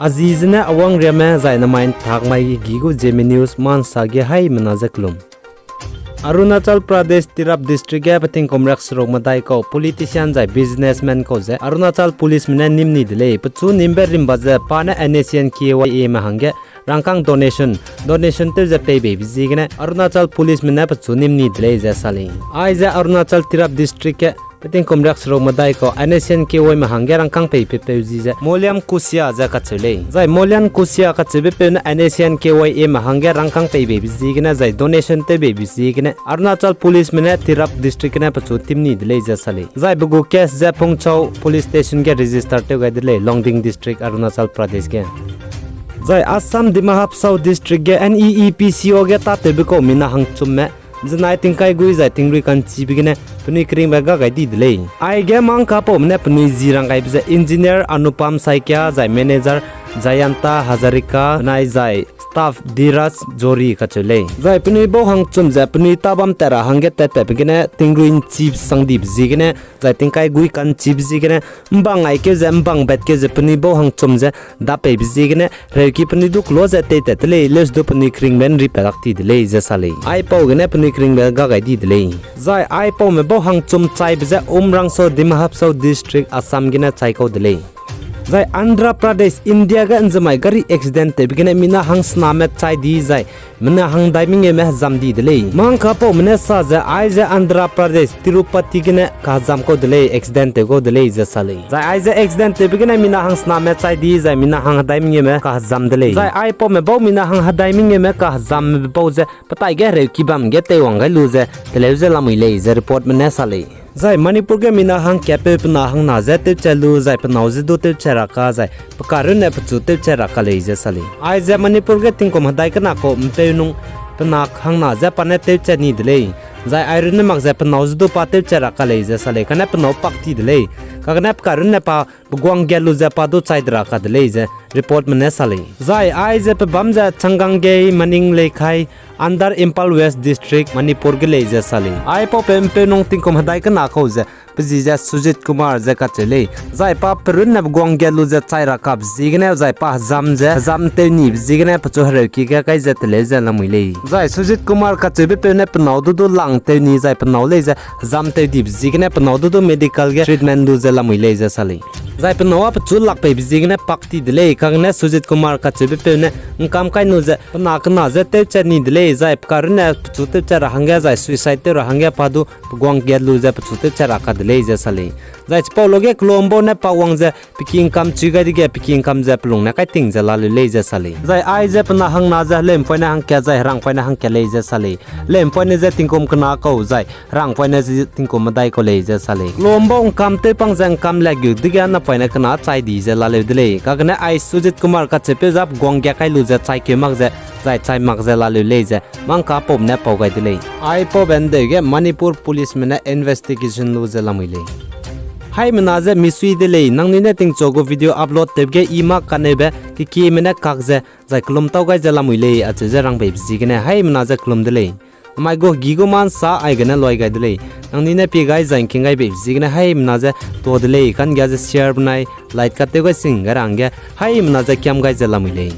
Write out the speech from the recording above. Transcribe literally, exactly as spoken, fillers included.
A zi zene Awangriame zai namai ntak mai ge gi gu Zeme News ma nsa ge haimena ze kelum. Arunachal Pradesh Tirap District ge pe tingkum riakseruk medai kau politician zai businessman kau ze Arunachal Policeme ne nîm ni de lei. Pechu nîmbe rimba ze pa ne N S C N K Y Ame hangge rangkâng donation, donation tew ze pei beibe ziegene Arunachal Policeme ne pechu nîm ni de lei ze sa lei. Aize Arunachal Tirap District ge pe tingkum riakseruk medai kau N S C N K Yme hangge rangkâng pei pepeu zi ze Moliam Kusia ze kacheu lei. Zai Moliam Kusia kacheubepeu ne N S C N K Y Ame hangge rangkâng pei beibe ziegene zai donation tew beibe ziegene Arunachal Policeme ne Tirap District gene pechu tim ni de lei ze sa lei. Zai pe gu case ze Phungchau Police Station ge register tew gai de lei, Longding District, Arunachal Pradesh ge. Zai Assam Dima Hasao District ge N E E P C O ge tâtewbe kau mina hangchumme zenai tingkai gui zai tingrui ka'nchibe gene penui keringbe ga gai di de lei. Aige mangkapaume ne penui zi rang gaibe ze Engineer Anupam Saikia zai Manager Jayanta Hazarika benai zai staff Dhiraj Jori kacheu lei. Zai penui bau hangchum ze penui tabam tat ra hangge tatpatbe gene tingrui ’nchi sang dibe ziegene zai tingkai gui ka'nchibe ziegene ’mbang aikeu ze ’mbang batkeu ze penui bau hangchum ze dapeibe ziegene hereuki penui du kelo ze teitat de lei, leuse du penui keringbe ’nripat lak ti de lei ze sa lei. Aipau gene penui keringbe ga gai di de lei. Zai aipaume bau hangchum chaibe ze Umrangso, Dima Hasao District, Assam gene chai kau de lei. Zai Andhra Pradesh, India ge ’nzemai gari accident tewbe gene mina hangsename chai di zai mina hang hedai mengeume hezam di de lei. Mangkapaume ne sa ze aize Andhra Pradesh, Tirupati gene kahezam kau de lei, accident tew kau de lei ze sa lei. Zai aize accident tewbe gene mina hangsename chai di zai mina hang hedai mengeume kahezam de lei. Zai aipaume bau mina hang hedai mengeume kahezambe bau ze petai ge hereuki bam ge teiwang gai lu ze teleu ze lamui lei ze reportme ne sa lei. Zai Manipur ge mina hangkatpeu pe na hangna ze tewchat lu zai pe nâu ze du tewchat ra ka zai pe karunne pechu tewchat ra ka lei ze sa lei. Aize Manipur ge tingkum hedai kena kau ’mpeunung pe na hangna ze pa ne tewchat ni de lei. Zai airunne mak ze pe nâu ze du pa tewchat ra ka lei ze sa lei, kane pe nâu pak ti de lei. Kagene pe karunne pa pe guang gat lu ze pa du chai de ra ka de lei ze reportme ne sa lei. Zai aize pe bam ze Changangei, Maning Leikhai, under Imphal West District, Manipur ge lei ze sa lei. Aipaupeu ’mpeunung tingkum hedai kena kau ze pe zi ze Sujit Kumar ze kacheu lei. Zai pa pe runne pe guang gat lu ze chai ra kabe ziegene zai pa hezam ze hezam tew nibe ziegene pechu hereuki ge kai ze teleu ze lamui lei. Zai Sujit Kumar kacheubepeu ne pe nâu du du lang tew ni zai pe nâu lei ze hezam tew dibe ziegene pe nâu du du medical ge treatment lu ze lamui lei ze sa lei. Zai pe nâu â pechu lakpeibe ziegene pak ti de lei, kagene Sujit Kumar kacheubepeu ne ’ngkam kai nu ze pe na kena ze tewchat ni de lei, zai pe karunne pechu tewchat ra hangge zai suicide tew ra hangge pa du pe guang gat lu ze pechu tewchat ra ka de lei ze sa lei. Zai chipau luge kelum bau ne pa wang ze pe ki ’ngkam chui gai dege pe ki ’ngkam ze pe lung ne kai ting ze laleu lei ze sa lei. Zai aize pe na hangna ze heleu'mpoine hangkat zai herangpoine hangkat lei ze sa lei. Heleu'mpoine ze tingkum kena kau zai herangpoine ze tingkum medai kau lei ze sa lei. Kelum bau ’ngkam tewpang ze ’ngkam le gu dege napoine kena chai di ze laleu de lei. Kagene ai Sujit Kumar kacheupeu ze pe guang gat kai lu ze chaikeu mak ze, zai chai mak ze laleu lei ze mangkapaume ne pau gai de lei. Aipaube ’ndeu ge Manipur Policeme ne investigation lu ze lamui lei. Haimena ze misui de lei, nangnui ne tingchu gu video upload tewbe ge i mâ kaneube kekieme ne kak ze, zai kelum tau gai ze lamui lei, acheu ze rangbeibe ziegene haimena ze kelum de lei. Namai gu hegî gu mâ ’nsa aigene luai gai de lei. Nangnui ne pie gai zai ’ngking gai beibe ziegene haimena ze tuâ de lei, kanggia ze share benai like katew gai sing gai ra hangge haimena ze kiam gai ze lamui lei.